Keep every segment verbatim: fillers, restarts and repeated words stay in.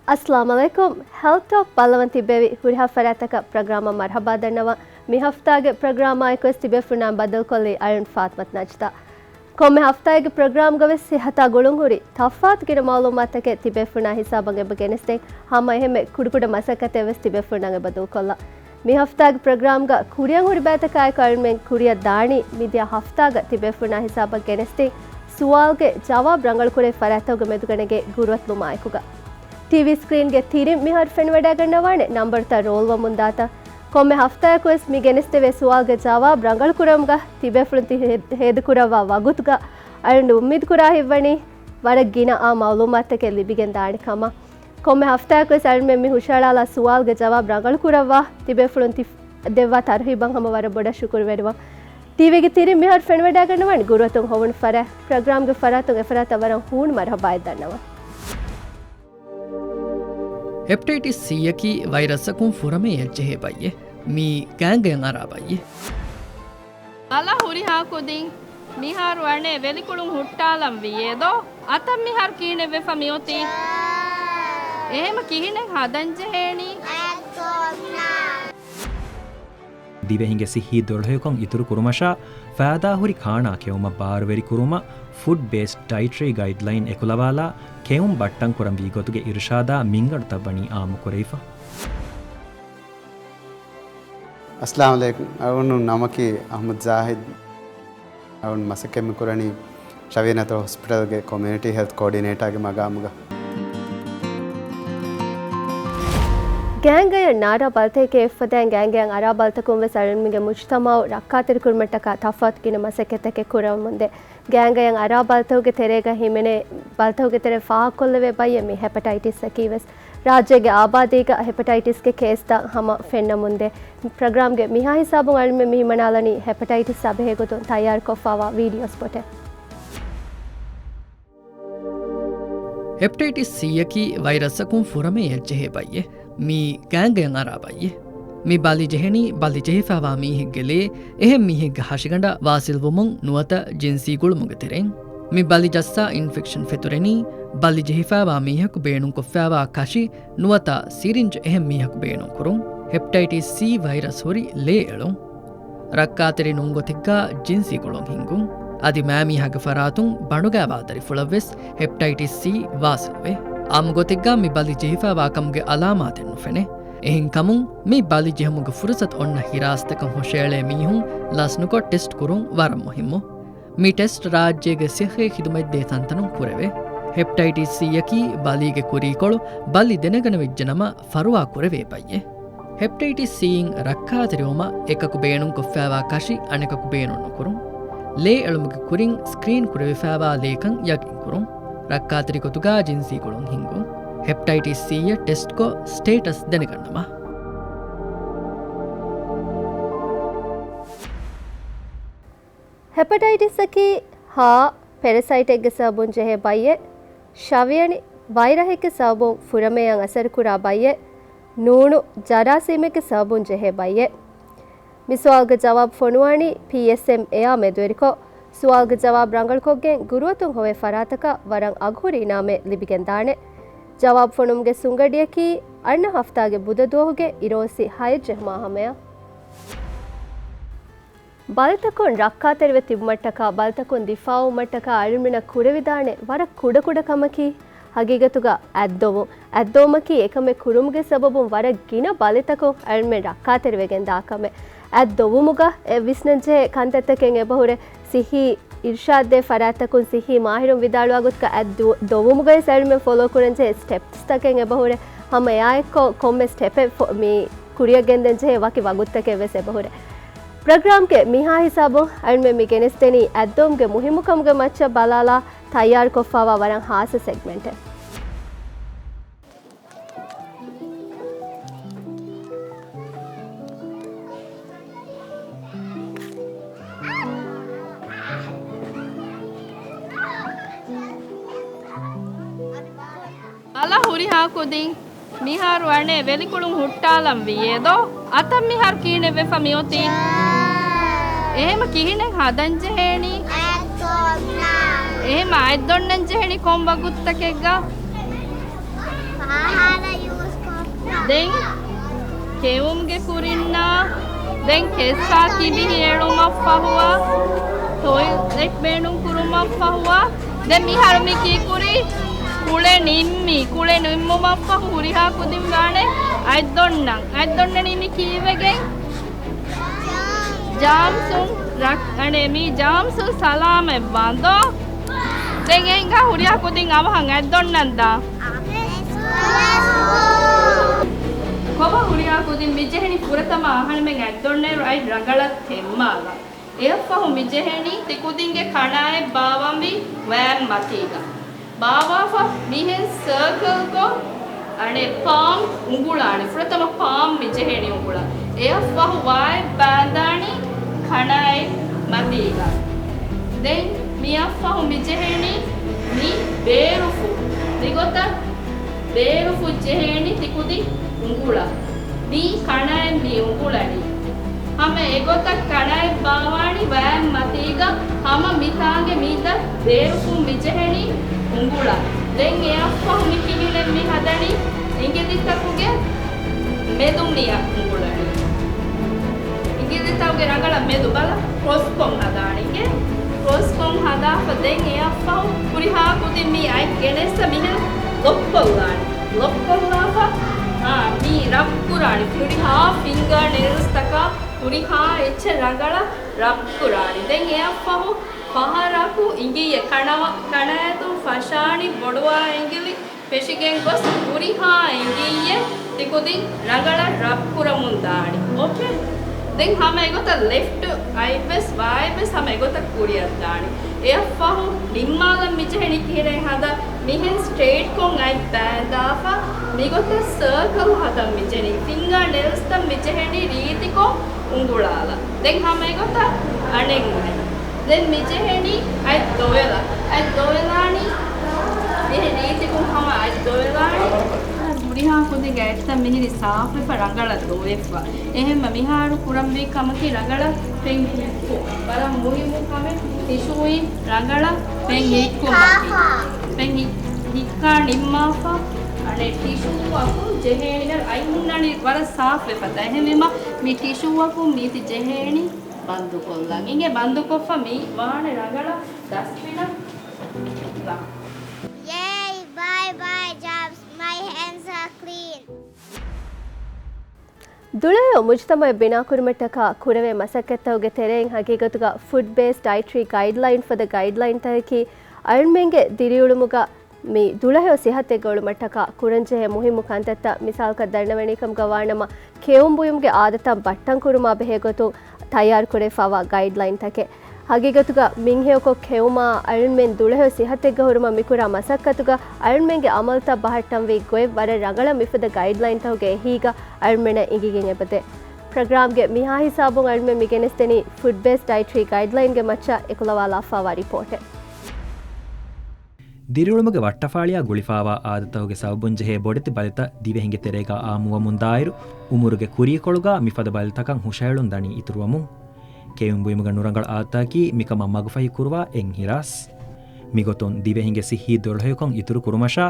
އައްސަލާމު ޢަލައިކުމް. ހެލްތް ޓޯކް ބައްލަވަން ތިއްބެވި ހުރިހާ ފަރާތްތަކަށް ޕްރޮގްރާމަށް މަރުޙަބާ ދަންނަވަން. މި ހަފްތާގެ ޕްރޮގްރާމާއެކުވެސް ތިބޭފުޅުންނާ ބައްދަލުކޮށްލީ އަޅުން ފާތުމަތު ނަޖްދާ. ކޮންމެ ހަފްތާއެއްގެ ޕްރޮގްރާމްގަވެސް ސިއްހަތާ ގުޅުން ހުރި ތަފާތު ގިނަ މައުލޫމާތުތަކެއް ތިބޭފުޅުންނާ ހިސާބަށް އެބަ ގެނެސްދޭން. ހަމަ އެހެންމެ ކުޑަކުޑަ މަސައްކަތެއްވެސް ތިބޭފުޅުންނަށް އެބަ ދޫކޮށްލަން. މި ހަފްތާގެ ޕްރޮގްރާމްގަ ކުރިއަށް ހުރި ބައިތަކާއެކު އަޅުމެން ކުރިއަށް ދާނީ މިދިޔަ ހަފްތާގަ ތިބޭފުޅުންނާ ހިސާބަށް ގެނެސްދިން ސުވާލުގެ ޖަވާބު ރަނގަޅުކުރެވި ފަރާތްތަކުގެ މެދުގަ ނެގޭ ގުރުއަތުލުމާއެކުގަ. ޓީވީ ސްކްރީންގެ ތިރިން މިހާރު ފެނިވަޑައިގަންނަވާނެ ނަންބަރުތައް ރޯލްވަމުންދާތަން. ކޮންމެ ހަފްތާއަކުވެސް މި ގެނެސްދެވޭ ސުވާލުގެ ޖަވާބު ރަނގަޅުކުރުމުގަ ތިބޭފުޅުން ތި ހޭ-، ހޭދަކުރައްވާ ވަގުތުގަ އަޅުން އުއްމީދުކުރާ ހިތްވަނީ ވަރަށް ގިނަ އާ މައުލޫމާތުތަކެއް ލިބިގެން ދާނެ ކަމަށް. ކޮންމެ ހަފްތާއަކުވެސް އަޅުމެން މި ހުށައަޅާލާ ސުވާލުގެ ޖަވާބު ރަނގަޅުކުރައްވާ ތިބޭފުޅުން ތި ދެއްވާ ތަރުހީބަށް ހަމަ ވަރަށް ބޮޑަށް ޝުކުރުވެރިވަން. ޓީވީގެ ތިރިން މިހާރު ފެނިވަޑައިގަންނަވާނެ ގުރުއަތުން ހޮވުނު ފަރާތް. ޕްރޮގްރާމްގެ ފަރާތުން އެފަރާތަށް ވަރަށް ހޫނު މަރުޙަބާއެއް ދަންނަވަން. ހެޕްޓައިޓިސް ސީއަކީ ވައިރަސްއަކުން ފުރަމޭޔަށް ޖެހޭ ބައްޔެއް. މީ ގާނގަޔަށް އަރާ ބައްޔެއް. ބަލަ ހުރިހާ ކުދިން މިހާރު އަނެއް ވެލިކުޅުން ހުއްޓާލަން ވިއޭ ދޯ؟ އަތަށް މިހާރު ކިހިނެއް ވެފަ މިއޮތީ؟ އެހެމަ ކިހިނެއް ހަދަން ޖެހޭނީ؟ ދިވެހިންގެ ސިއްހީ ދޮރުހެޔޮކަން އިތުރުކުރުމަށާ، ފައިދާހުރި ކާނާ ކެއުމަށް ބާރުވެރިކުރުމަށް ފުޑް ބޭސްޑް ޑައިޓްރީ ގައިޑްލައިން އެކުލަވާލާ، ކެއުން ބައްޓަންކުރަންވީ ގޮތުގެ އިރުޝާދާ މިންގަނޑުތައް ވަނީ އާއްމުކުރެވިފަ. އައްސަލާމު ޢަލައިކުމް. އަޅުގަނޑު ނަމަކީ އަޙްމަދު ޒާހިދު. އަޅުން މަސައްކަތް މި ކުރަނީ ޝަވިޔަނި އަތޮޅު ހޮސްޕިޓަލްގެ ކޮމިއުނިޓީ ހެލްތް ކޯޑިނޭޓާގެ މަގާމުގަ. ގާނގަޔަށް ނާރާ ބަލިތަކެއް އެއްފަދައިން ގާނގަޔަށް އަރާ ބަލިތަކުން ވެސް އަޅުންމެންގެ މުޖުތަމަޢު ރައްކާތެރިކުރުމަށްޓަކާ ތަފާތު ގިނަ މަސައްކަތްތަކެއް ކުރަމުންދޭ. ގާނގަޔަށް އަރާ ބަލިތަކުގެ ތެރޭގަ ހިމެނޭ ބަލިތަކުގެ ތެރެއިން ފާހަގަކޮށްލެވޭ ބައްޔެއް މި ހެޕަޓައިޓިސްއަކީ ވެސް. ރާއްޖޭގެ އާބާދީގަ ހެޕަޓައިޓިސްގެ ކޭސްތައް ހަމަ ފެންނަމުންދޭ. ޕްރޮގްރާމްގެ މިހާ ހިސާބުން އަޅުމެން މި ހިމަނާލަނީ ހެޕަޓައިޓިސްއާ ބެހޭގޮތުން ތައްޔާރުކޮށްފައިވާ ވީޑިއޯ ސްޕޮޓެއް. ހެޕްޓައިޓިސް ސީއަކީ ވައިރަސްއަކުން ފުރަމޭޔަށް ޖެހޭ ބައްޔެއް. މީ ގާނގަޔަށް އަރާ ބައްޔެއް. މި ބަލި ޖެހެނީ ބަލި ޖެހިފައިވާ މީހެއްގެ ލޭ އެހެން މީހެއްގެ ހަށިގަނޑަށް ވާސިލްވުމުން ނުވަތަ ޖިންސީ ގުޅުމުގެ ތެރެއިން. މި ބަލި ޖައްސާ އިންފެކްޝަން ފެތުރެނީ ބަލި ޖެހިފައިވާ މީހަކު ބޭނުންކޮށްފައިވާ ކަށި ނުވަތަ ސިރިންޖު އެހެން މީހަކު ބޭނުންކުރުން. ހެޕްޓައިޓިސް ސީ ވައިރަސް ހުރި ލޭ އެޅުން. ރައްކާތެރި ނޫން ގޮތެއްގަ ޖިންސީ ގުޅުން ހިންގުން. އަދި މައިމީހާގެ ފަރާތުން ބަނޑުގައިވާ ދަރިފުޅަށްވެސް ހެޕްޓައިޓިސް ސީ ވާސިލްވޭ. އާއްމު ގޮތެއްގަ މި ބަލި ޖެހިފައިވާ ކަމުގެ އަލާމާތެއް ނުފެނޭ. އެހެންކަމުން މި ބަލި ޖެހުމުގެ ފުރުސަތު އޮންނަ ހިރާސްތަކަށް ހުށައެޅޭ މީހުން ލަސްނުކޮށް ޓެސްޓް ކުރުން ވަރަށް މުހިއްމު. މި ޓެސްޓް ރާއްޖޭގެ ސިއްހީ ޚިދުމަތްދޭ ތަންތަނުން ކުރެވޭ. ހެޕްޓައިޓިސް ސީއަކީ ބަލީގެ ކުރީކޮޅު ބަލި ދެނެގަނެވިއްޖެނަމަ ފަރުވާ ކުރެވޭ ބައްޔެއް. ހެޕްޓައިޓިސް ސީއިން ރައްކާތެރިވުމަށް އެކަކު ބޭނުންކޮށްފައިވާ ކަށި އަނެކަކު ބޭނުން ނުކުރުން. ލޭ އެޅުމުގެ ކުރިން ސްކްރީން ކުރެވިފައިވާ ލޭކަން ޔަގީންކުރުން. ރައްކާތެރި ގޮތުގަ ޖިންސީ ގުޅުން ހިންގުން. ހެޕްޓައިޓިސް ސީއަށް ޓެސްޓްކޮށް ސްޓޭޓަސް ދެނެގަންނަވާ. ހެޕަޓައިޓިސްއަކީ ހާ ޕެރަސައިޓެއްގެ ސަބަބުން ޖެހޭ ބައްޔެއް، ޝަވިޔަނި ވައިރަހެއްގެ ސަބަބުން ފުރަމޭޔަށް އަސަރުކުރާ ބައްޔެއް، ނޫނު ޖަރާސީމެއްގެ ސަބަބުން ޖެހޭ ބައްޔެއް. މި ސުވާލުގެ ޖަވާބު ފޮނުވާނީ ޕީއެސްއެމްއޭއާ މެދުވެރިކޮށް، ސުވާލުގެ ޖަވާބު ރަނގަޅުކޮށްގެން ގުރުއަތުން ހޮވޭ ފަރާތަކަށް ވަރަށް އަގުހުރި އިނާމެއް ލިބިގެންދާނެ. ޖަވާބު ފޮނުމުގެ ސުނގަޑިއަކީ އަންނަ ހަފްތާގެ ބުދަ ދުވަހުގެ އިރޯއްސި ހައެއް ޖެހުމާ ހަމަޔަށް. ބަލިތަކުން ރައްކާތެރިވެ ތިބުމަށްޓަކާ، ބަލިތަކުން ދިފާއުވުމަށްޓަކާ އަޅުމެންނަށް ކުރެވިދާނެ ވަރަށް ކުޑަކުޑަ ކަމަކީ، ހަގީގަތުގަ އަތްދޮވުން. އަތްދޮވުމަކީ އެކަމެއް ކުރުމުގެ ސަބަބުން ވަރަށް ގިނަ ބަލިތަކުން އަޅުމެން ރައްކާތެރިވެގެން ދާ ކަމެއް. އަތްދޮވުމުގަ އެ ވިސްނަންޖެހޭ ކަންތައްތަކެއް އެބަހުރޭ، ސިއްހީ އިރުޝާދު ދޭ ފަރާތްތަކުން ސިއްހީ މާހިރުން ވިދާޅުވާ ގޮތުގަ އަތް ދޮ-، ދޮވުމުގައި އަޅުމެން ފޮލޯ ކުރަންޖެހޭ ސްޓެޕްސްތަކެއް އެބަހުރޭ. ހަމަ އެއާއެއްކޮށް ކޮންމެ ސްޓެޕެއް ފޮ-، މި ކުރިއަށް ގެންދަން ޖެހޭ ވަކި ވަގުތުތަކެއް ވެސް އެބަހުރޭ. ޕްރޮގްރާމްގެ މިހާ ހިސާބުން އަޅުމެން މި ގެނެސްދެނީ އަތްދޮވުމުގެ މުހިއްމުކަމުގެ މައްޗަށް ބަލާލާ ތައްޔާރުކޮށްފައިވާ ވަރަށް ހާއްސަ ސެގްމެންޓެއް. ބަލަ ހުރިހާ ކުދިން މިހާރު އަނެއް ވެލިކުޅުން ހުއްޓާލަން ވިއޭ ދޯ؟ އަތަށް މިހާރު ކިހިނެއް ވެފަ މިއޮތީ؟ އެހެމަ ކިހިނެއް ހަދަން ޖެހޭނީ؟ އެހެމަ އަތް ދޮންނަން ޖެހެނީ ކޮން ވަގުތުތަކެއްގަ؟ ދެން ކެއުމްގެ ކުރިންނާ، ދެން ކެއްސާ ކިބިހި އެޅުމަށް ފަހުވާ، ޓޮއިލެޓް ބޭނުން ކުރުމަށް ފަހުވާ، ދެން މިހާރު މި ކީކުރީ ކުޅެ ނިންމީ. ކުޅެ ނިންމުމަށްފަހު ހުރިހާ ކުދިން ވާނެ އަތްދޮންނަން. އަތްދޮންނަނީ މި ކީއްވެގެން؟ ޖާމްސުން ރަ-، އަނެ މީ ޖާމްސުން ސަލާމަތް ވާންދޯ. ދެން އެހިނގާ ހުރިހާ ކުދިން އަވަހަށް އަތްދޮންނަން ދާ. ކޮބާ ހުރިހާ ކުދިން މި ޖެހެނީ ފުރަތަމަ އަހަރެމެން އަތްދޮންނައިރު އަތް ރަނގަޅަށް ތެއްމާލަން. އެއަށްފަހު މި ޖެހެނީ ތިކުދިންގެ ކަނާތް ބާވަންވީ ވައިން މަތީގަ. ބާވާފަ މިހެން ސަރކަލްކޮށް އަނެއް ޕާމް އުނގުޅާނެ. ފުރަތަމަ ޕާމް މި ޖެހެނީ އުނގުޅަން. އެއަށްފަހު ވާއެއް ބާނދާނީ ކަނާތް މަތީގަ. ދެން މިއަށްފަހު މި ޖެހެނީ މި ބޭރުފުށް. މިގޮތަށް ބޭރުފުށް ޖެހޭނީ ތިކުދިން އުނގުޅަން. މީ ކަނާތް މި އުނގުޅަނީ. ހަމަ އެގޮތަށް ކަނާތް ބާވާނީ ވައިން މަތީގަ. ހަމަ މިތާނގެ މިތައް ބޭރުފުށް މި ޖެހެނީ އުނގުޅަން. ދެން އެއަށްފަހު މި ކިހިނެއް މި ހަދަނީ؟ އިނގިލިތަކުގެ މެދު މިއަށް އުނގުޅަނީ. އިނގިލިތަކުގެ ރަނގަޅަށް މެދު ބަލަ، ކްރޮސްކޮށް ހަދާނީ. އިނގޭ؟ ކްރޮސްކޮށް ހަދާފަ ދެން އެއަށްފަހު ހުރިހާ ކުދިން މި އަތް ގެނެއްސަ މިހެން ލޮކްކޮށްލާނީ. ލޮކްކޮށްލާފަ، އާ، މީ ރަބް ކުރާނީ. ހުރިހާ ފިންގާ ނެއިލްސްތަކާ ހުރިހާ އެއްޗެއް ރަނގަޅަށް ރަބް ކުރާނީ. ދެން އެއަށްފަހު ފަހަރަކު އިނގިއްޔެ ކަނަވަ-، ކަނާތުން ފަށާނީ ބޮޑުވާ އިނގިލި ފެށިގެން ގޮސް ހުރިހާ އިނގިއްޔެ ތިކުދިން ރަނގަޅަށް ރަބް ކުރަމުން ދާނީ. އޯކޭ؟ ދެން ހަމަ އެގޮތަށް ލެފްޓް އަތްވެސް ވާއެއްވެސް ހަމަ އެގޮތަށް ކުރިއަށް ދާނީ. އެއަށްފަހު ނިންމާލަން މި ޖެހެނީ ކިހިނެއް ހަދާ؟ މިހެން ސްޓްރެއިޓްކޮށް އަތް ބައިންދާފަ މިގޮތަށް ސަރކަލް ހަދަން މި ޖެހެނީ. ފިންގާ ނެއިލްސްތައް މި ޖެހެނީ ރީތިކޮށް އުނގުޅާލަން. ދެން ހަމަ އެގޮތަށް އަނެއް އަތް. ދެން މި ޖެހެނީ އަތް ދޮވެލަ. އަތް ދޮވެލާނީ މިހެން ރީތިކޮށް ހަމަ އަތް ދޮވެލާނީ. ހުރިހާ ކުދިންގެ އަތްތައް މިހިރީ ސާފުވެފަ ރަނގަޅަށް ދޮވެފަ. އެހެންމަ މިހާރު ކުރަންވީ ކަމަކީ ރަނގަޅަށް ފެން ހިއްކު. ވަރަށް މުހިއްމު ކަމެއް ޓިޝޫއިން ރަނގަޅަށް ފެން ހިއްކުމަކީ. ފެން ހި-، ހިއްކާ ނިންމާފަ އަނެއް ޓިޝޫއަކުން ޖެހޭނެ އަތް ހުންނާނީ ވަރަށް ސާފުވެފަ. އެހެންވީމަ މި ޓިޝޫއަކުން މީތި ޖެހޭނީ ބަންދުކޮށްލަން. އިނގޭ ބަންދުކޮށްފަ މި ވާނެ ރަނގަޅަށް ޑަސްޓްބިނަށް ލާ. Yay! Bye bye germs. My hands are clean. ދުޅަހެޔޮ މުޖުތަމައެއް ބިނާކުރުމަށްޓަކާ ކުރެވޭ މަސައްކަތްތަކުގެ ތެރެއިން ހަގީގަތުގަ ފުޑް ބޭސްޑް ޑައިޓްރީ ގައިޑްލައިން ފަދަ ގައިޑްލައިންތަކަކީ އަޅުމެންގެ ދިރިއުޅުމުގަ މި ދުޅަހެޔޮ ސިހަތެއްގަ އުޅުމަށްޓަކާ ކުރަންޖެހޭ މުހިއްމު ކަންތައްތައް. މިސާލަކަށް ދަންނަވަނީ ކަމުގަ ވާނަމަ، ކެއުން ބުއިމުގެ އާދަތައް ބައްޓަން ކުރުމާ ބެހޭ ގޮތުން ތައްޔާރު ކުރެވިފައިވާ ގައިޑްލައިންތަކެއް. ހަގީގަތުގަ މިންހެޔޮކޮށް ކެއުމާ އަޅުންމެން ދުޅަހެޔޮ ސިހަތެއްގަ ހުރުމަށް މިކުރާ މަސައްކަތުގަ އަޅުންމެންގެ އަމަލުތައް ބަހައްޓަންވީ ގޮތް ވަރަށް ރަނގަޅަށް މިފަދަ ގައިޑްލައިންތަކުގެ އެހީގަ އަޅުންމެނަށް އިނގިގެން އެބަދޭ. ޕްރޮގްރާމްގެ މިހާ ހިސާބުން އަޅުމެން މިގެނެސްދެނީ ފުޑް ބޭސްޑް ޑައިޓްރީ ގައިޑްލައިންގެ މައްޗަށް އެކުލަވާލާފައިވާ ރިޕޯޓެއް. ދިރިއުޅުމުގެ ވައްޓަފާޅިއާ ގުޅިފައިވާ އާދަތަކުގެ ސަބަބުން ޖެހޭ ބޮޑެތި ބަލިތައް ދިވެހިންގެ ތެރޭގަ އާއްމުވަމުން ދާއިރު، އުމުރުގެ ކުރީކޮޅުގަ މިފަދަ ބަލިތަކަށް ހުށަހެޅުން ދަނީ އިތުރުވަމުން. ކެއުން ބުއިމުގަ ނުރަނގަޅު އާދަތަކީ މިކަމަށް މަގުފަހި ކުރުވާ އެންހިރާސް. މިގޮތުން ދިވެހިންގެ ސިއްހީ ދުޅަހެޔޮކަން އިތުރު ކުރުމަށާ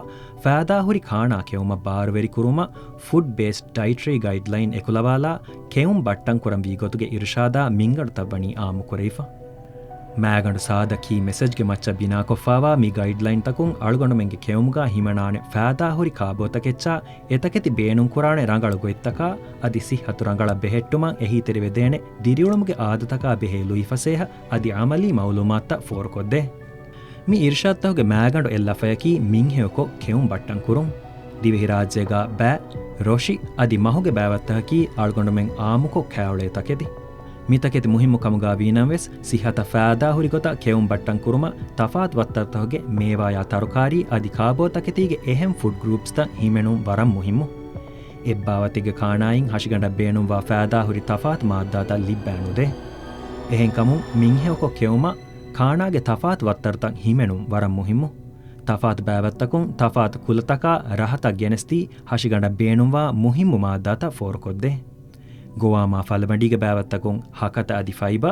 ފައިދާހުރި ކާނާ ކެއުމަށް ބާރުވެރި ކުރުމަށް ފުޑް ބޭސްޑް ޑައިޓްރީ ގައިޑްލައިން އެކުލަވާލާ ކެއުން ބައްޓަން ކުރަންވީ ގޮތުގެ އިރުޝާދާ މިންގަނޑުތައް ވަނީ އާއްމު ކުރެވިފަ. މައިގަނޑު ސާދަ ކީ މެސެޖްގެ މައްޗަށް ބިނާކޮށްފައިވާ މި ގައިޑްލައިންތަކުން އަޅުގަނޑުމެންގެ ކެއުމުގަ ހިމަނާނެ ފައިދާހުރި ކާބޯތަކެއްޗާ އެތަކެތި ބޭނުންކުރާނެ ރަނގަޅު ގޮތްތަކާ އަދި ސިއްހަތު ރަނގަޅަށް ބެހެއްޓުމަށް އެހީތެރިވެދޭނެ ދިރިއުޅުމުގެ އާދަތަކާ ބެހޭ ލުއިފަސޭހަ އަދި އަމަލީ މައުލޫމާތުތައް ފޯރުކޮށްދޭ. މި އިރުޝާދުތަކުގެ މައިގަނޑު އެއްލަފަޔަކީ މިންހެޔޮކޮށް ކެއުން ބައްޓަން ކުރުން. ދިވެހިރާއްޖޭގަ ބައި، ރޮށި އަދި މަހުގެ ބައިވައްތަކަކީ އަޅުގަނޑުމެން އާއްމުކޮށް ކައިއުޅޭ ތަކެތި. މިތަކެތި މުހިއްމު ކަމުގަ ވީނަމަވެސް، ސިއްހަތަށް ފައިދާހުރި ގޮތަށް ކެއުން ބައްޓަން ކުރުމަށް ތަފާތު ވައްތަރުތަކުގެ މޭވާޔާ ތަރުކާރީ އަދި ކާބޯތަކެތީގެ އެހެން ފުޑް ގްރޫޕްސްތައް ހިމެނުން ވަރަށް މުހިއްމު. އެއްބާވަތެއްގެ ކާނާއިން ހަށިގަނޑަށް ބޭނުންވާ ފައިދާހުރި ތަފާތު މާއްދާތައް ލިއްބައިނުދޭ. އެހެންކަމުން މިންހެޔޮކޮށް ކެއުމަށް ކާނާގެ ތަފާތު ވައްތަރުތައް ހިމެނުން ވަރަށް މުހިއްމު. ތަފާތު ބައިވައްތަކުން ތަފާތު ކުލަތަކާ ރަހަތައް ގެނެސްދީ ހަށިގަނޑަށް ބޭނުންވާ މުހިއްމު މާއްދާތައް ފޯރުކޮށްދޭ. ގޮވާމާ ފަލަމަޑީގެ ބައިވައްތަކުން ހަކަތަ އަދި ފައިބަ،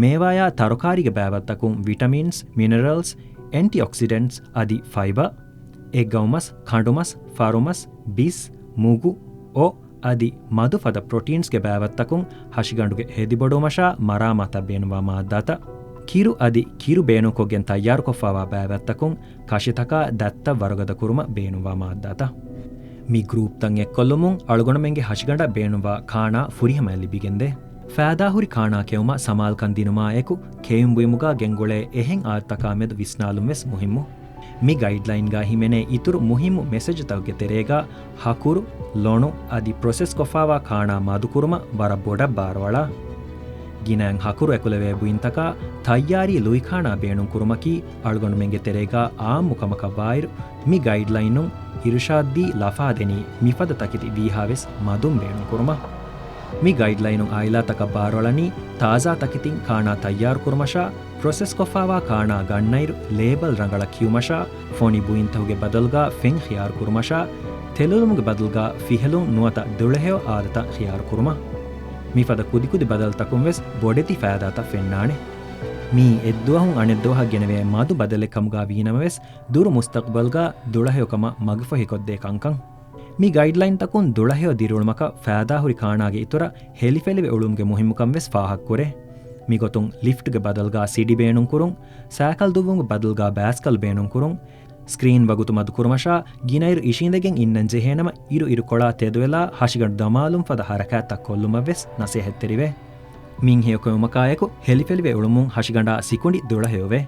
މޭވާޔާ ތަރުކާރީގެ ބައިވައްތަކުން ވިޓަމިންސް، މިނަރަލްސް، އެންޓިއޮކްސިޑެންޓްސް އަދި ފައިބަ، އެއްގައުމަސް، ކަނޑުމަސް، ފަރުމަސް، ބިސް، މުގު، އޮ އަދި މަދު ފަދަ ޕްރޮޓީންސްގެ ބައިވައްތަކުން ހަށިގަނޑުގެ ހެދިބޮޑުވުމަށާ މަރާމާތަށް ބޭނުންވާ މާއްދާތައް. ކިރު އަދި ކިރު ބޭނުންކޮށްގެން ތައްޔާރުކޮށްފާވާ ބައިވައްތަކުން ކަށިތަކާ ދަތްތައް ވަރުގަދަ ކުރުމަށް ބޭނުންވާ މާއްދާތައް. މި ގްރޫޕްތައް އެއްކޮށްލުމުން އަޅުގަނޑުމެންގެ ހަށިގަނޑަށް ބޭނުންވާ ކާނާ ފުރިހަމައަށް ލިބިގެންދޭ. ފައިދާހުރި ކާނާ ކެއުމަށް ސަމާލުކަން ދިނުމާއެކު، ކެއުން ބުއިމުގާ ގެންގުޅޭ އެހެން އާދަތަކާމެދު ވިސްނާލުން ވެސް މުހިއްމު. މި ގައިޑްލައިންގާ ހިމެނޭ އިތުރު މުހިއްމު މެސެޖުތަކުގެ ތެރޭގާ، ހަކުރު، ލޮނު އަދި ޕްރޮސެސްކޮށްފާވާ ކާނާ މަދުކުރުމަށް ވަރަށް ބޮޑަށް ބާރުއަޅާ. ގިނައިން ހަކުރު އެކުލެވޭ ބުއިންތަކާ ތައްޔާރީ ލުއިކާނާ ބޭނުންކުރުމަކީ އަޅުގަނޑުމެންގެ ތެރޭގާ އާއްމު ކަމަކަށްވާއިރު، މި ގައިޑްލައިނުން އިރުޝާދްދީ ލަފާދެނީ މިފަދަ ތަކެތި ވީހާވެސް މަދުން ބޭނުންކުރުމަށް. މި ގައިޑްލައިނުން އާއިލާތަކަށް ބާރުއަޅަނީ ތާޒާ ތަކެތިން ކާނާ ތައްޔާރުކުރުމަށާ، ޕްރޮސެސްކޮށްފާވާ ކާނާ ގަންނައިރު ލޭބަލް ރަނގަޅަށް ކިޔުމަށާ، ފޮނި ބުއިންތަކުގެ ބަދަލުގާ ފެން ޚިޔާރުކުރުމަށާ، ތެލުލުމުގެ ބަދަލުގާ ފިހެލުން ނުވަތަ ދުޅަހެޔޮ އާދަތައް ޚިޔާރުކުރުމަށް. މިފަދަ ކުދިކުދި ބަދަލުތަކުން ވެސް ބޮޑެތި ފައިދާތައް ފެންނާނެ. މީ އެއްދުވަހުން އަނެއްދުވަހަށް ގެނެވޭ މަދު ބަދަލެއް ކަމުގާ ވީނަމަވެސް، ދުރު މުސްތަޤްބަލްގާ ދުޅަހެޔޮކަމަށް މަގުފަހިކޮށްދޭ ކަންކަން. މި ގައިޑްލައިންތަކުން ދުޅަހެޔޮ ދިރިއުޅުމަކަށް ފައިދާހުރި ކާނާގެ އިތުރަށް ހެލިފެލިވެ އުޅުމުގެ މުހިއްމުކަން ވެސް ފާހަގަކުރޭ. މިގޮތުން ލިފްޓްގެ ބަދަލުގާ ސިޑި ބޭނުންކުރުން، ސައިކަލް ދުއްވުމުގެ ބަދަލުގާ ބައިސްކަލް ބޭނުންކުރުން، ސްކްރީން ވަގުތު މަދުކުރުމަށާ، ގިނައިރު އިށީނދެގެން އިންނަން ޖެހޭނަމަ، އިރު އިރުކޮޅާ ތެދުވެލާ ހަށިގަނޑު ދަމާލުން ފަދަ ހަރަކާތްތައް ކޮށްލުމަށް ވެސް ނަސޭހަތްތެރިވޭ. މިންހެޔޮކުރުމަކާއެކު، ހެލިފެލިވެ އުޅުމުން ހަށިގަނޑާ ސިކުނޑި ދުޅަހެޔޮވޭ.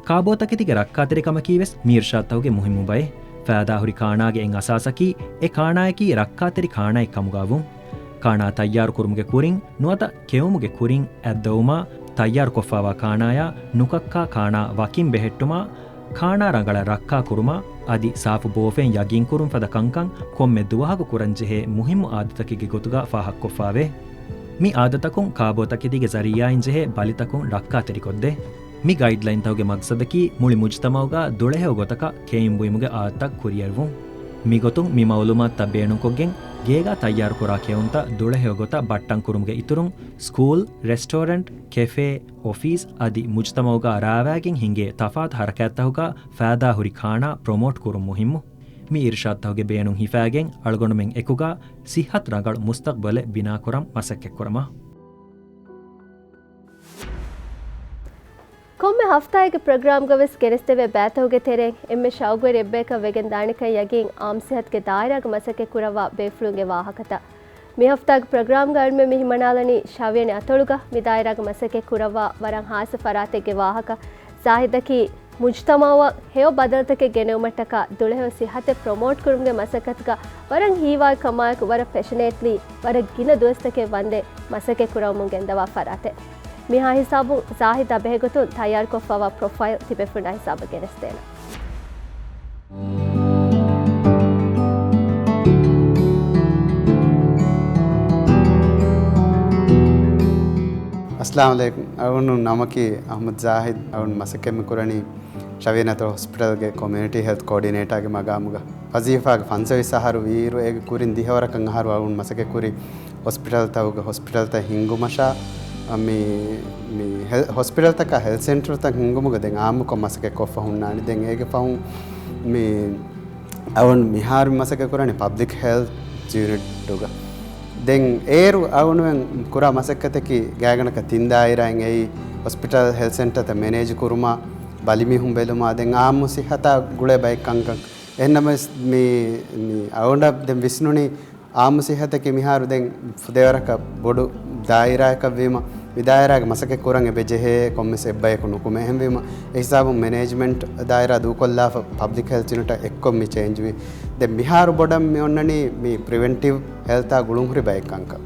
ކާބޯތަކެތީގެ ރައްކާތެރިކަމަކީ ވެސް މި އިރުޝާދުތަކުގެ މުހިއްމު ބައެއް. ފައިދާހުރި ކާނާގެ އެއް އަސާސަކީ، އެ ކާނާޔަކީ ރައްކާތެރި ކާނާއެއް ކަމުގާ ވުން. ކާނާ ތައްޔާރު ކުރުމުގެ ކުރިން ނުވަތަ ކެއުމުގެ ކުރިން އަތްދަވުމާ، ތައްޔާރުކޮށްފާވާ ކާނާޔާ ނުކައްކާ ކާނާ ވަކިން ބެހެއްޓުމާ، ކާނާ ރަނގަޅަށް ރައްކާ ކުރުމާ، އަދި ސާފު ބޯފެން ޔަގީންކުރުން ފަދަ ކަންކަން ކޮންމެ ދުވަހަކު ކުރަންޖެހޭ މުހިއްމު އާދަތަކެއްގެ ގޮތުގާ ފާހަގަކޮށްފާވޭ. މި އާދަތަކުން ކާބޯތަކެތީގެ ޒަރީއާއިން ޖެހޭ ބަލިތަކުން ރައްކާތެރިކޮށްދޭ. މި ގައިޑްލައިންތަކުގެ މަގްސަދަކީ މުޅި މުޖުތަމައުގާ ދުޅަހެޔޮ ގޮތަކަށް ކެއުން ބުއިމުގެ އާދަތައް ކުރިއެރުވުން. މިގޮތުން މި މައުލޫމާތުތައް ބޭނުންކޮށްގެން، ގޭގާ ތައްޔާރުކުރާ ކެއުންތައް ދުޅަހެޔޮ ގޮތަށް ބައްޓަންކުރުމުގެ އިތުރުން، ސްކޫލް، ރެސްޓޯރެންޓް، ކެފޭ، އޮފީސް އަދި މުޖުތަމައުގާ ރާވާގެން ހިނގޭ ތަފާތު ހަރަކާތްތަކުގާ ފައިދާހުރި ކާނާ ޕްރޮމޯޓް ކުރުން މުހިއްމު. މި އިރުޝާދުތަކުގެ ބޭނުން ހިފާގެން އަޅުގަނޑުމެން އެކުގާ ސިއްހަތު ރަނގަޅު މުސްތަޤްބަލެއް ބިނާކުރަން މަސައްކަތްކުރަމާ. ކޮންމެ ހަފްތާއެއްގެ ޕްރޮގްރާމްގަ ވެސް ގެނެސްދެވޭ ބައިތަކުގެ ތެރެއިން އެންމެ ޝައުގުވެރި އެއްބަޔަކަށް ވެގެން ދާނެކަން ޔަގީން އާއްމު ސިއްހަތުގެ ދާއިރާގެ މަސައްކަތް ކުރައްވާ ބޭފުޅުންގެ ވާހަކަތައް. މި ހަފްތާގެ ޕްރޮގްރާމްގަ އަޅުމެން މި ހިމަނާލަނީ ޝަވިޔަނި އަތޮޅުގަ މި ދާއިރާގެ މަސައްކަތް ކުރައްވާ ވަރަށް ހާއްސަ ފަރާތެއްގެ ވާހަކަ. ޒާހިދަކީ މުޖުތަމައަށް ހެޔޮ ބަދަލުތަކެއް ގެނެވުމަށްޓަކާ ދުޅަހެޔޮ ސިއްހަތެއް ޕްރޮމޯޓް ކުރުމުގެ މަސައްކަތުގަ ވަރަށް ހީވާ ކަމާއެކު ވަރަށް ޕެޝަނޭޓްލީ ވަރަށް ގިނަ ދުވަސްތަކެއް ވަންދެން މަސައްކަތް ކުރައްވަމުން ގެންދަވާ ފަރާތެއް. މިހާ ހިސާބުން ޒާހިދާ ބެހޭގޮތުން ތައްޔާރުކޮށްފައިވާ ޕްރޮފައިލް ތިބޭފުޅުންނާ ހިސާބަށް ގެނެސްދޭނަން. އައްސަލާމު ޢަލައިކުމް. އަޅުގަނޑު ނަމަކީ އަޙްމަދު ޒާހިދު. އަޅުގަނޑު މަސައްކަތް މި ކުރަނީ ޝަވިޔަނި އަތޮޅު ހޮސްޕިޓަލްގެ ކޮމިއުނިޓީ ހެލްތް ކޯޑިނޭޓާގެ މަގާމުގަ. ވަޒީފާގަ ފަންސަވީސް އަހަރު ވީއިރު، އޭގެ ކުރިން ދިހަވަރަކަށް އަހަރު އަޅުގަނޑު މަސައްކަތް ކުރީ ހޮސްޕިޓަލްތަކުގެ ހޮސްޕިޓަލްތައް ހިންގުމަށާ، މި، މި ހެލް، ހޮސްޕިޓަލްތަކާ ހެލްތް ސެންޓަރުތައް ހިންގުމުގަ ދެން އާއްމުކޮށް މަސައްކަތް ކޮށްފަ ހުންނާނެ. ދެން އޭގެ ފަހުން މި އަޅުގަނޑު މިހާރު މަސައްކަތް ކުރަނީ ޕަބްލިކް ހެލްތް ޔުނިޓުގަ. ދެން އޭރު އަޅުގަނޑުމެން ކުރާ މަސައްކަތަކީ ގާތްގަނޑަކަށް ތިން ދާއިރާއިން އެއީ ހޮސްޕިޓަލް ހެލްތް ސެންޓަރތައް މެނޭޖް ކުރުމާ، ބަލިމީހުން ބެލުމާ، ދެން އާއްމު ސިއްހަތާ ގުޅޭ ބައެއް ކަންކަން. އެހެންނަމަވެސް މި، މި އަޅުގަނޑަށް ދެން ވިސްނުނީ އާއްމު ސިއްހަތަކީ މިހާރު ދެން ފުދޭވަރަކަށް ބޮޑު ދާއިރާއަކަށްވީމަ، މި ދާއިރާގެ މަސައްކަތް ކުރަން އެބަ ޖެހޭ ކޮންމެސް އެއްބަޔަކު ނުކުމެ. އެހެންވީމަ، އެ ހިސާބުން މެނޭޖްމަންޓް ދާއިރާ ދޫކޮށްލާފަ ޕަބްލިކް ހެލްތް ޔުނިޓަށް އެއްކޮށް މި ޗޭންޖް ވީ. ދެން މިހާރު ބޮޑަށް މި އޮންނަނީ މި ޕްރިވެންޓިވް ހެލްތާ ގުޅުންހުރި ބައެއް ކަންކަން.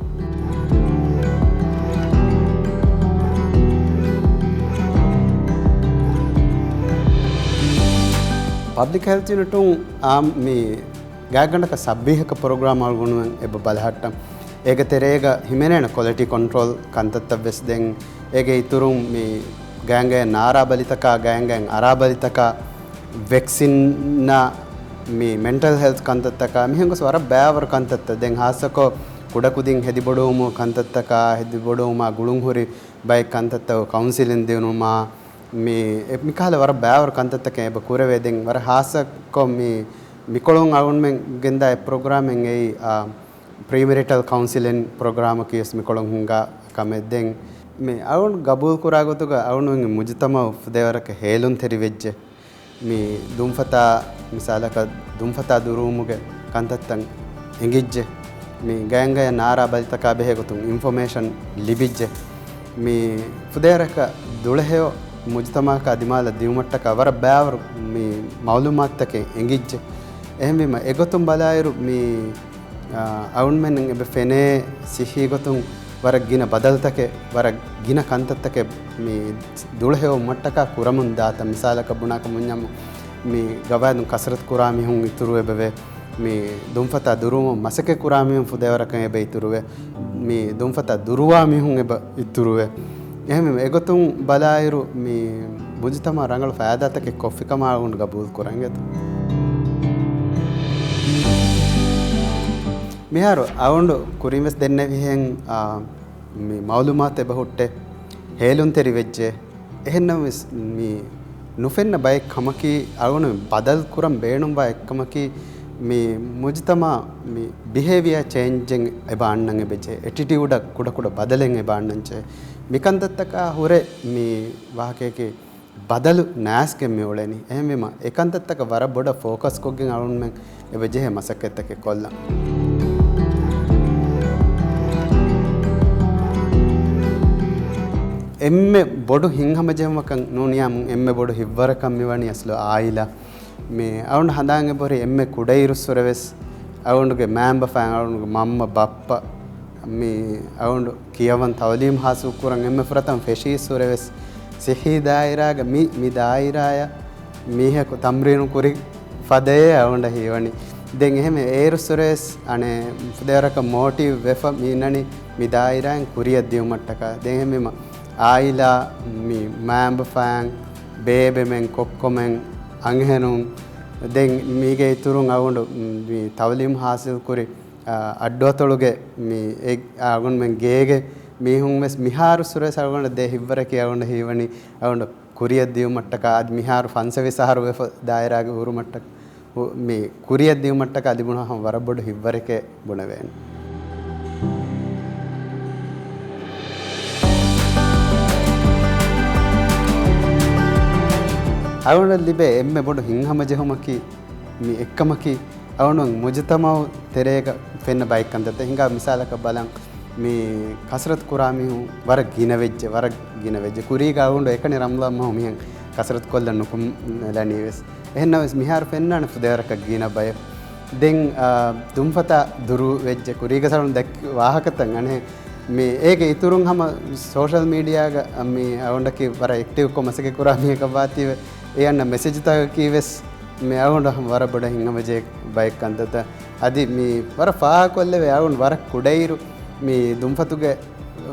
ޕަބްލިކް ހެލްތް ޔުނިޓުން އާ، މި ގާތްގަނޑަކަށް ސައްބީހަކަށް ޕްރޮގްރާމް އަޅުގަނޑުމެން އެބަ ބަލަހައްޓަން. އޭގެ ތެރޭގަ ހިމެނޭނެ ކޮލިޓީ ކޮންޓްރޯލް ކަންތައްތައް ވެސް ދެން އޭގެ އިތުރުން މި ގާތްގަނޑުގެ ނާރާ ބަލިތަކާ، ގާތްގަނޑުގެ އަރާ ބަލިތަކާ، ވެކްސިންއާ، މި މެންޓަލް ހެލްތް ކަންތައްތަކާ، މިހެން ގޮސް ވަރަށް ބައިވަރު ކަންތައްތައް. ދެން ހާއްސަކޮށް ކުޑަކުދިން ހެދިބޮޑުވުމު ކަންތައްތަކާ، ހެދިބޮޑުވުމާ ގުޅުންހުރި ބައެއް ކަންތައްތަކު ކައުންސިލިން ދިނުމާ، މި، އެ، މިކަހަލަ ވަރަށް ބައިވަރު ކަންތައްތަކެއް އެބަ ކުރެވޭ. ދެން ވަރަށް ހާއްސަކޮށް މި، މިކޮޅުން އަޅުގަނޑުމެން ގެންދާ އެ ޕްރޮގްރާމެއް އެއީ، އާ، ޕްރީ މެރިޓަލް ކައުންސެލިން ޕްރޮގްރާމަކީ ވެސް މިކޮޅުން ހިންގާ ކަމެއް. ދެން މި އަޅުގަނޑު ގަބޫލު ކުރާ ގޮތުގަ އަޅުގަނޑުމެންގެ މުޖުތަމަޢު ފުދޭވަރަކަށް ހޭލުންތެރި ވެއްޖެ. މި ދުންފަތާ، މިސާލަކަށް ދުންފަތާ ދުރުވުމުގެ ކަންތައްތައް އެނގިއްޖެ. މި ގަޔަންގަޔަށް ނާރާ ބަލިތަކާ ބެހޭ ގޮތުން އިންފޮމޭޝަން ލިބިއްޖެ. މި ފުދޭވަރަކަށް ދުޅަހެޔޮ މުޖުތަމަޢަކާ ދިމާލަށް ދިއުމަށްޓަކާ ވަރަށް ބައިވަރު މި މަޢުލޫމާތުތަކެއް އެނގިއްޖެ. އެހެންވީމަ އެގޮތުން ބަލާއިރު މި އަ، އަޅުގަނޑުމެން އެބަ ފެނޭ ސިއްހީ ގޮތުން ވަރަށް ގިނަ ބަދަލުތަކެއް، ވަރަށް ގިނަ ކަންތައްތަކެއް މި ދުޅަހެޔޮވުމަށްޓަކާ ކުރަމުން ދާތަން. މިސާލަކަށް ބުނާކަށް ބުންޏާމު، މި ގަވާއިދުން ކަސްރަތު ކުރާ މީހުން އިތުރުވެބަވޭ. މި ދުންފަތާ ދުރުވުމަށް މަސައްކަތް ކުރާ މީހުން ފުދޭވަރަކަށް އެބަ އިތުރުވޭ. މި ދުންފަތާ ދުރުވާ މީހުން އެބަ އިތުރުވޭ. އެހެންވީމަ އެގޮތުން ބަލާއިރު، މި މުޖުތަމަޢަށް ރަނގަޅު ފައިދާތަކެއް ކޮށްފިކަމާ އަޅުގަނޑު ގަބޫލު ކުރަން އެދު. މިހާރު އަޅުގަނޑު ކުރިން ވެސް ދެންނެވިހެން، އާ، މި މަޢުލޫމާތު އެބަ ހުއްޓޭ، ހޭލުންތެރި ވެއްޖެ. އެހެންނަމަވެސް މި ނުފެންނަ ބައެއް ކަމަކީ، އަޅުގަނޑު ބަދަލު ކުރަން ބޭނުންވާ އެއްކަމަކީ، މި މުޖުތަމަޢަށް މި ބިހޭވިއާ ޗޭންޖެއް އެބަ އަންނަން އެބަޖެހޭ. އެޓިޓިއުޑަށް ކުޑަކުޑަ ބަދަލެއް އެބަ އަންނަން ޖެހޭ. މިކަންތައްތަކާ ހުރެ މި ވާހަކަޔަކީ ބަދަލު ނާސްގެ މި އުޅެނީ. އެހެންވީމަ، އެކަންތައްތަކަށް ވަރަށް ބޮޑަށް ފޯކަސް ކޮށްގެން އަޅުގަނޑުމެން އެބަ ޖެހޭ މަސައްކަތްތަކެއް ކޮށްލަން. އެންމެ ބޮޑު ހިތްހަމަޖެހުމަކަށް ނޫނިޔާމު އެންމެ ބޮޑު ހިތްވަރަކަށް މިވަނީ އަސްލު އާއިލާ. މި އަޅުގަނޑު ހަނދާން އެބަހުރި އެންމެ ކުޑައިރުއްސުރެވެސް އަޅުގަނޑުގެ މައިންބަފައިން، އަޅުގަނޑުގެ މަންމަ ބައްޕަ، މި އަޅުގަނޑު ކިޔަވަން ތައުލީމް ހާސިލް ކުރަން އެންމެ ފުރަތަމަ ފެށީއްސުރެވެސް ސިއްހީ ދާއިރާގަ މި، މި ދާއިރާޔަށް މީހަކު ތަމްރީނު ކުރި ފަދައޭ އަޅުގަނޑަށް ހީވަނީ. ދެން އެހެން އޭރުއްސުރެވެސް އަނެއް ފުދޭވަރަކަށް މޯޓިވް ވެފަ މި އިންނަނީ މި ދާއިރާއިން ކުރިއަށް ދިޔުމަށްޓަކާ. ދެން އެހެންވީމަ އާއިލާ، މި މައިންބަފައިން، ބޭބެމެން، ކޮއްކޮމެން، އަންހެނުން، ދެން މީގެ އިތުރުން އަޅުގަނޑު މި ތައުލީމް ހާސިލް ކުރި، އަ، އައްޑުއަތޮޅުގެ މި އެ، އަ، އަޅުގަނޑުމެން ގޭގެ މީހުން ވެސް މިހާރުއްސުރެވެސް އަޅުގަނޑަށް ދޭ ހިތްވަރަކީ އަޅުގަނޑަށް ހީވަނީ އަޅުގަނޑު ކުރިއަށް ދިޔުމަށްޓަކާ އަދި މިހާރު ފަންސަވީސް އަހަރު ވެފަ ދާއިރާގަ ހުރުމަށްޓަކާ، ހު-، މި ކުރިއަށް ދިޔުމަށްޓަކާ ލިބުނު ހަމަ ވަރަށް ބޮޑު ހިތްވަރެކޭ ބުނެވޭނެ. އަޅުގަނޑަށް ލިބޭ އެންމެ ބޮޑު ހިތްހަމަޖެހުމަކީ މި އެއްކަމަކީ، އަޅުގަނޑު މުޖުތަމަޢު ތެރޭގަ ފެންނަ ބައެއް ކަންތައްތައް. ހިނގާ މިސާލަކަށް ބަލަން، މި ކަސްރަތު ކުރާ މީހުން ވަރަށް ގިނަ ވެއްޖެ، ވަރަށް ގިނަ ވެއްޖެ. ކުރީގަ އަޅުގަނޑު އެކަނި ރަމްޟާން މަހު މިހެން ކަސްރަތު ކޮށްލަން ނުކުމެލަނީ ވެސް. އެހެންނަމަވެސް މިހާރު ފެންނާނެ ފުދޭވަރަކަށް ގިނަ ބައެއް. ދެން، އާ، ދުންފަތާ ދުރު ވެއްޖެ. ކުރީގަ ސަޅުން ދެއްކި ވާހަކަތައް އަނެއް. މި އޭގެ އިތުރުން ހަމަ ސޯޝަލް މީޑިއާގަ މި އަޅުގަނޑަކީ ވަރަށް އެކްޓިވްކޮށް މަސައްކަތް ކުރާ މީހަކަށް ވާތީވެ، އެ އަންނަ މެސެޖްތަކަކީ ވެސް މި އަޅުގަނޑަށް ވަރަށް ބޮޑަށް ހިތްހަމަޖެހޭ ބައެއް ކަންތައްތައް. އަދި މި ވަރަށް ފާހަގަކޮށްލެވޭ، އަޅުގަނޑު ވަރަށް ކުޑައިރު މި ދުންފަތުގެ،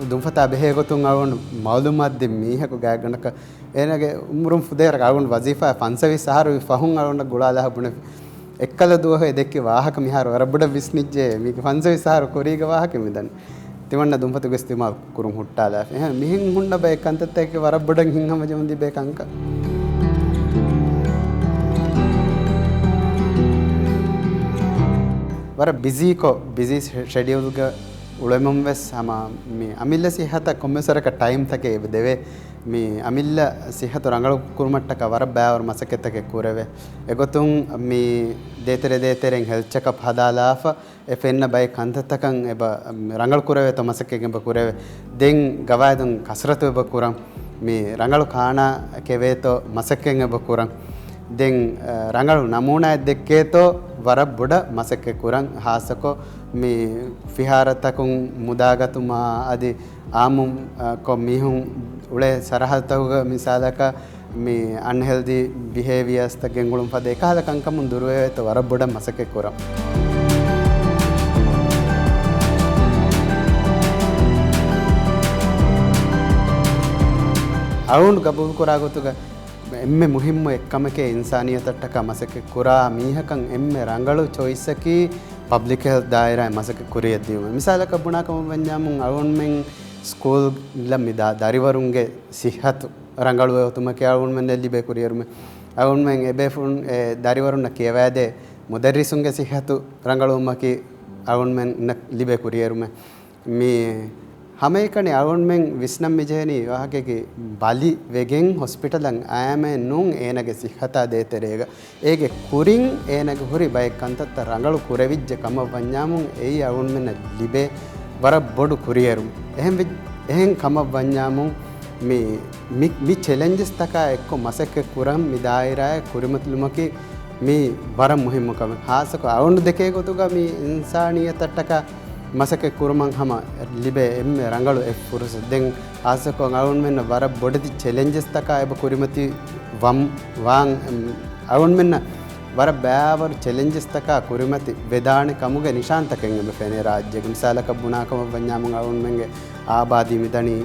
ދުންފަތާ ބެހޭ ގޮތުން އަޅުގަނޑު މަޢުލޫމާތު ދިން މީހަކު ގާތްގަނޑަކަށް އޭނާގެ އުމުރުން ފުދޭވަރަކަށް އަޅުގަނޑު ވަޒީފާ ފަންސަވީސް އަހަރު ވި ފަހުން އަޅުގަނޑަށް ގުޅާލާ ބުނެފި. އެއްކަލަ ދުވަހު އެ ދެއްކި ވާހަކަ މިހާރު ވަރަށް ބޮޑަށް ވިސްނިއްޖެ. މީގެ ފަންސަވީސް އަހަރު ކުރީގެ ވާހަކަ މިދަނީ. ތިމަންނަ ދުންފަތުގެ އިސްތިޢުމާލު ކުރުން ހުއްޓާލާފި. އެހެން މިހެން ހުންނަ ބައެއް ކަންތައްތަކެއް ވަރަށް ބޮޑަށް ހިތްހަމަޖެހުން ލިބޭ ކަންކަން. ވަރަށް ބިޒީކޮށް، ބިޒީ ޝެޑިއުލްގަ އުޅެމުން ވެސް ހަމަ މި އަމިއްލަ ސިއްހަތަށް ކޮންމެސް ވަރަކަށް ޓައިމްތަކެއް އެބަ ދެވޭ. މި އަމިއްލަ ސިއްހަތު ރަނގަޅު ކުރުމަށްޓަކާ ވަރަށް ބައިވަރު މަސައްކަތްތަކެއް ކުރެވޭ. އެގޮތުން މި ދޭތެރެ ދޭތެރެއިން ހެލްތް ޗެކަޕް ހަދާލާފަ، އެ ފެންނަ ބައެއް ކަންތައްތަކަށް އެބަ، ރަނގަޅު ކުރެވޭތޯ މަސައްކަތް އެބަ ކުރެވޭ. ދެން ގަވާއިދުން ކަސްރަތު އެބަ ކުރަން. މި ރަނގަޅު ކާނާ ކެވޭތޯ މަސައްކަތް އެބަ ކުރަން. ދެން، އަ، ރަނގަޅު ނަމޫނާއެއް ދެއްކޭތޯ ވަރަށް ބޮޑަށް މަސައްކަތް ކުރަން. ހާއްސަކޮށް މި ފިހާރަތަކުން މުދާގަތުމާ އަދި އާއްމު، އަ، ކޮށް މީހުން އުޅޭ ސަރަހައްދުތަކުގަ މިސާލަކަށް މި އަންހެލްދީ ބިހޭވިއާސްތައް ގެންގުޅުން ފަދަ އެކަހަލަ ކަންކަމުން ދުރުވެވޭތޯ ވަރަށް ބޮޑަށް މަސައްކަތް ކުރަން. އަޅުގަނޑު ގަބޫލުކުރާ ގޮތުގަ އެންމެ މުހިއްމު އެއްކަމެކޭ އިންސާނިއްޔަތަށްޓަކާ މަސައްކަތް ކުރާ މީހަކަށް އެންމެ ރަނގަޅު ޗޮއިސްއަކީ ޕަބްލިކް ހެލްތް ދާއިރާއިން މަސައްކަތް ކުރިއަށް ދިޔުމެއް. މިސާލަކަށް ބުނާ ކަމަށް ވަންޏާމުން އަޅުގަނޑުމެން ސްކޫލް ލަ މި ދަ-، ދަރިވަރުންގެ ސިއްހަތު ރަނގަޅުވެ އޮތުމަކީ އަޅުގަނޑުމެންނަށް ލިބޭ ކުރިއެރުމެއް. އަޅުގަނޑުމެން އެބޭފުޅުން އެ ދަރިވަރުންނަށް ކިޔަވާދޭ މުދައްރިސުންގެ ސިއްހަތު ރަނގަޅުވުމަކީ އަޅުގަނޑުމެންނަށް ލިބޭ ކުރިއެރުމެއް. މި ހަމައެކަނި އަޅުގަނޑުމެން ވިސްނަން މިޖެހެނީ ވާހަކައަކީ ބަލި ވެގެން ހޮސްޕިޓަލަށް އައީމޭ ނޫން އޭނަގެ ސިއްހަތާ ދޭތެރޭގަ. އޭގެ ކުރިން އޭނަގެ ހުރި ބައެއް ކަންތައްތައް ރަނގަޅު ކުރެވިއްޖެ ކަމަށް ވަންޏާމުން އެއީ އަޅުގަނޑުމެންނަށް ލިބޭ ވަރަށް ބޮޑު ކުރިއެރުމެއް. އެހެން ވެ-، އެހެން ކަމަށް ވަންޏާމުން މި، މި، މި ޗެލެންޖަސްތަކާ އެއްކޮށް މަސައްކަތް ކުރަން މި ދާއިރާއަށް ކުރިމަތިލުމަކީ މީ ވަރަށް މުހިއްމު ކަމެއް. ހާއްސަކޮށް އަޅުގަނޑު ދެކޭ ގޮތުގަ މި އިންސާނިއްޔަތަށްޓަކާ މަސައްކަތް ކުރުމަށް ހަމަ ލިބޭ އެންމެ ރަނގަޅު އެއް ފުރުސަތު. ދެން ހާއްސަކޮށް އަޅުގަނޑުމެންނަށް ވަރަށް ބޮޑެތި ޗެލެންޖަސްތަކާ އެބަ ކުރިމަތި ވަން، ވާން، އަޅުގަނޑުމެންނަށް ވަރަށް ބައިވަރު ޗެލެންޖަސްތަކާ ކުރިމަތި ވެދާނެ ކަމުގެ ނިޝާންތަކެއް އެބަ ފެނޭ ރާއްޖޭގަ. މިސާލަކަށް ބުނާކަމަށް ވަންޏާމުން އަޅުގަނޑުމެންގެ އާބާދީ މިދަނީ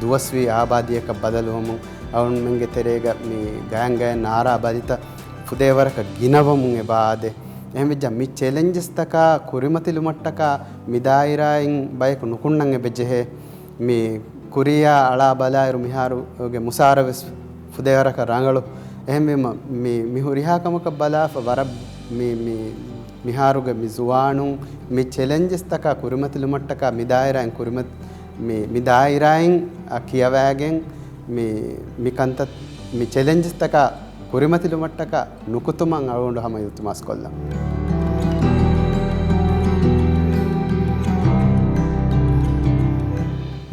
ދުވަސްވީ އާބާދީއަކަށް ބަދަލުވަމުން، އަޅުގަނޑުމެންގެ ތެރޭގަ މި ގާތްގައި ނާރާ ބަލިތައް ފުދޭވަރަކަށް ގިނަވަމުން އެބަ އާދޭ. އެހެންވެއްޖާ މި ޗެލެންޖަސްތަކާ ކުރިމަތިލުމަށްޓަކާ މި ދާއިރާއިން ބަޔަކު ނުކުންނަން އެބަޖެހޭ. މި ކުރިޔާ އަޅާ ބަލާއިރު މިހާރުގެ މުސާރަ ވެސް ފުދޭވަރަކަށް ރަނގަޅު. އެހެންވީމަ މި، މި ހުރިހާ ކަމަކަށް ބަލާފަ ވަރަށް މި، މި، މިހާރުގެ މި ޒުވާނުން މި ޗެލެންޖަސްތަކާ ކުރިމަތިލުމަށްޓަކާ މި ދާއިރާއިން ކުރިމަތި، މި، މި ދާއިރާއިން އަށް ކިޔަވައިގެން މި، މި ކަންތައް، މި ޗެލެންޖަސްތަކާ ކުރިމަތިލުމަށްޓަކާ ނުކުތުމަށް އަޅުގަނޑު ހަމަ އިލްތިމާސް ކޮށްލަން.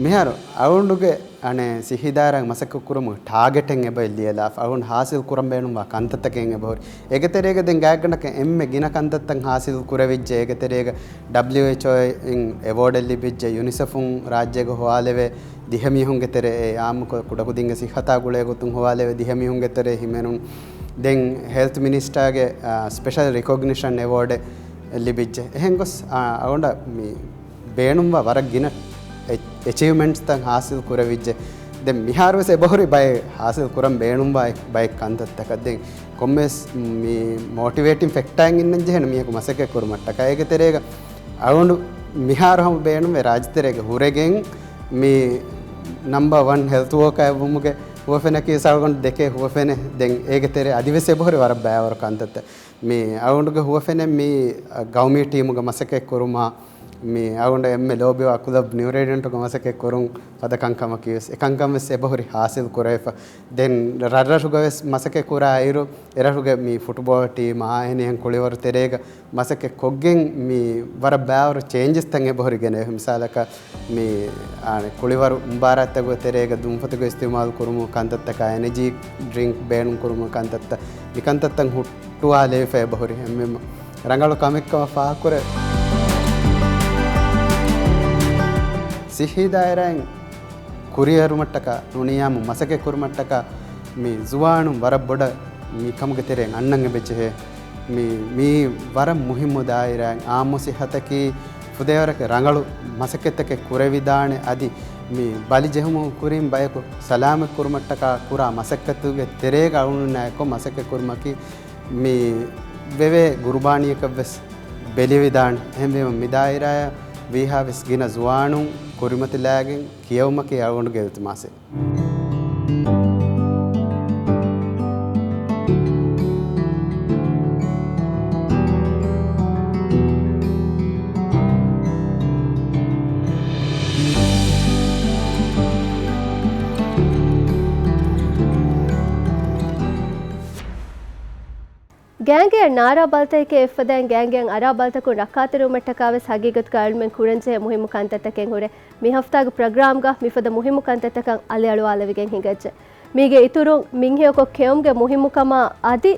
މިހާރު އަޅުގަނޑުގެ އަނެއް ސިއްހީ ދާއިރާގެ މަސައްކަތް ކުރުމުގެ ޓާގެޓެއް އެބައޮތް ލިޔެލާފަ. އަޅުގަނޑު ހާސިލް ކުރަން ބޭނުންވާ ކަންތައްތަކެއް އެބަހުރި. އޭގެ ތެރޭގަ ދެން ގާތްގަނޑަކަށް އެންމެ ގިނަ ކަންތައްތައް ހާސިލް ކުރެވިއްޖެ. އޭގެ ތެރޭގަ ޑަބްލިއުއެޗްއޯ އިން އެވޯޑެއް ލިބިއްޖެ. ޔުނިސެފުން ރާއްޖޭގަ ހޮވާލެވޭ ދިހަ މީހުންގެ ތެރެއަށް އާއްމުކޮށް ކުޑަކުދިންގެ ސިއްހަތާ ގުޅޭ ގޮތުން ހޮވާލެވޭ ދިހަ މީހުންގެ ތެރެއަށް ހިމެނުން. ދެން ހެލްތު މިނިސްޓާގެ، އާ، ސްޕެޝަލް ރިކޮގްނިޝަން އެވޯޑެއް ލިބިއްޖެ. އެހެން ގޮސް، އާ، އަޅުގަނޑަށް މި ބޭނުންވާ ވަރަށް ގިނަ އެ-، އެޗީވްމަންޓްސްތައް ހާސިލް ކުރެވިއްޖެ. ދެން މިހާރުވެސް އެބަހުރި ބައެއް ހާސިލް ކުރަން ބޭނުންވާ އެ-، ބައެއް ކަންތައްތަކަށް. ދެން ކޮންމެސް މި މޯޓިވޭޓިން ފެކްޓާއެއް އިންނަން ޖެހޭނެ މީހަކު މަސައްކަތް ކުރުމަށްޓަކާ. އޭގެ ތެރޭގަ އަޅުގަނޑު މިހާރު ހަމަ ބޭނުންވޭ ރާއްޖެތެރޭގަ ހުރެގެން މި ނަމްބަ ވަން ހެލްތު ވޯކާ އެއްވުމުގެ ހުވަފެނަކީ އަޅުގަނޑު ދެކޭ ހުވަފެނެއް. ދެން އޭގެ ތެރޭ އަދިވެސް އެބަހުރި ވަރަށް ބައިވަރު ކަންތައްތައް. މި އަޅުގަނޑުގެ ހުވަފެނެއް މި ގައުމީ ޓީމުގަ މަސައްކަތް ކުރުމާ، މި އަޅުގަނޑަށް އެންމެ ލޯބިވާ ކުލަބް ނިއުރޭޑިއަންޓުގަ މަސައްކަތް ކުރުން ފަދަ ކަންކަމަކީ ވެސް އެކަންކަން ވެސް އެބަހުރި ހާސިލް ކުރެވިފަ. ދެން ރަށްރަށުގަ ވެސް މަސައްކަތް ކުރާ އިރު، އެރަށުގެ މި ފުޓްބޯޅަ ޓީމާ އެހެނިހެން ކުޅިވަރު ތެރޭގަ މަސައްކަތް ކޮށްގެން މި ވަރަށް ބާވަރު ޗޭންޖަސްތައް އެބަހުރި ގެނެވި. މިސާލަކަށް މި، އާނެ، ކުޅިވަރު މުބާރާތްތަކުގެ ތެރޭގަ ދުންފަތުގެ އިސްތިޢުމާލު ކުރުމުގެ ކަންތައްތަކާ، އެނަޖީ ޑްރިންކް ބޭނުން ކުރުމުގެ ކަންތައްތައް، މި ކަންތައްތައް ހުއްޓުވާލެވިފަ އެބަހުރި. އެންމެ ރަނގަޅު ކަމެއްކަމަށް ފާހަގަކުރެ. ސިއްހީ ދާއިރާއިން ކުރިއެރުމަށްޓަކާ ނޫނިއްޔާމު މަސައްކަތް ކުރުމަށްޓަކާ މި ޒުވާނުން ވަރަށް ބޮޑަށް މި ކަމުގެ ތެރެއިން އަންނަން އެބަޖެހޭ. މި، މީ ވަރަށް މުހިއްމު ދާއިރާއެއް. އާއްމު ސިއްހަތަކީ ފުދޭވަރަކަށް ރަނގަޅު މަސައްކަތްތަކެއް ކުރެވިދާނެ. އަދި މި ބަލި ޖެހުމުގެ ކުރިން ބަޔަކު ސަލާމަތް ކުރުމަށްޓަކާ ކުރާ މަސައްކަތުގެ ތެރޭގަ އަޅުގަނޑުންނާއެކު މަސައްކަތް ކުރުމަކީ މި ވެވޭ ގުރުބާނީއަކަށް ވެސް ބެލެވިދާނެ. އެހެންވީމަ މި ދާއިރާއަށް ވީހާވެސް ގިނަ ޒުވާނުން ކުރިމަތިލާގެން ކިޔެވުމަކީ އަޅުގަނޑުގެ އިލްތިމާސެއް. ގާތްގައި ނާރާ ބަލިތަކެއް އެއްފަދައިން ގާތްގައި އަރާ ބަލިތަކުން ރައްކާތެރިވުމަށްޓަކާވެސް ހަގީގަތުގަ އަޅުމެން ކުރަންޖެހޭ މުހިއްމު ކަންތައްތަކެއް ހުރޭ. މި ހަފްތާގެ ޕްރޮގްރާމްގަ މިފަދަ މުހިއްމު ކަންތައްތަކަށް އަލިއަޅުވާލެވިގެން ހިނގައްޖެ. މީގެ އިތުރުން މިންހެޔޮކޮށް ކެއުމުގެ މުހިއްމުކަމާ އަދި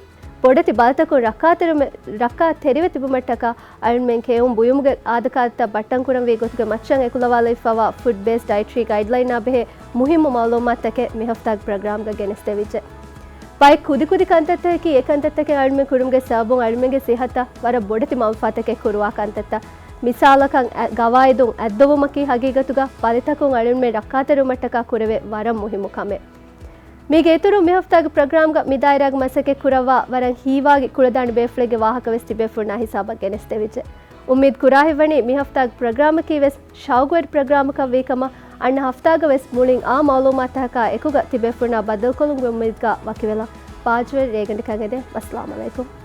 ބޮޑެތި ބަލިތަކުން ރައްކާތެރިވެ-، ރައްކާތެރިވެ ތިބުމަށްޓަކާ އަޅުމެން ކެއުން ބުއިމުގެ އާދަކާދަތައް ބައްޓަންކުރަންވީ ގޮތުގެ މައްޗަށް އެކުލަވާލެވިފައިވާ ފުޑް ބޭސްޑް ޑައިޓްރީ ގައިޑްލައިނާ ބެހޭ މުހިއްމު މައުލޫމާތުތަކެއް މި ހަފްތާގެ ޕްރޮގްރާމްގަ ގެނެސްދެވިއްޖެ. ބައެއް ކުދިކުދި ކަންތައްތަކަކީ އެ ކަންތައްތަކެއް އަޅުމެން ކުރުމުގެ ސަބަބުން އަޅުމެންގެ ސިއްހަތަށް ވަރަށް ބޮޑެތި މަންފާތަކެއް ކުރުވާ ކަންތައްތައް. މިސާލަކަށް އަ-، ގަވާއިދުން އަތްދޮވުމަކީ ހަގީގަތުގަ ބަލިތަކުން އަޅުމެން ރައްކާތެރިވުމަށްޓަކާ ކުރެވޭ ވަރަށް މުހިއްމު ކަމެއް. މީގެ އިތުރުން މި ހަފްތާގެ ޕްރޮގްރާމްގަ މި ދާއިރާގެ މަސައްކަތް ކުރައްވާ ވަރަށް ހީވާގި ކުޅަދާނަ ބޭފުޅެއްގެ ވާހަކަ ވެސް ތިބޭފުޅުންނާ ހިސާބަށް ގެނެސްދެވިއްޖެ. އުއްމީދު ކުރާހިތްވަނީ މި ހަފްތާގެ ޕްރޮގްރާމަކީ ވެސް ޝައުގުވެރި ޕްރޮގްރާމަކަށް ވީކަމަށް. އަންނަ ހަފްތާގަ ވެސް މުޅިން އާ މައުލޫމާތަކާ އެކުގަ ތިބޭފުޅުންނާ ބައްދަލުކޮށްލުމުގެ އުއްމީދުގަ ވަކިވެލަން. ބާއްޖަވެރި ރޭގަނޑަކަށް އެދެން. ވައްސަލާމް އަލައިކުމް.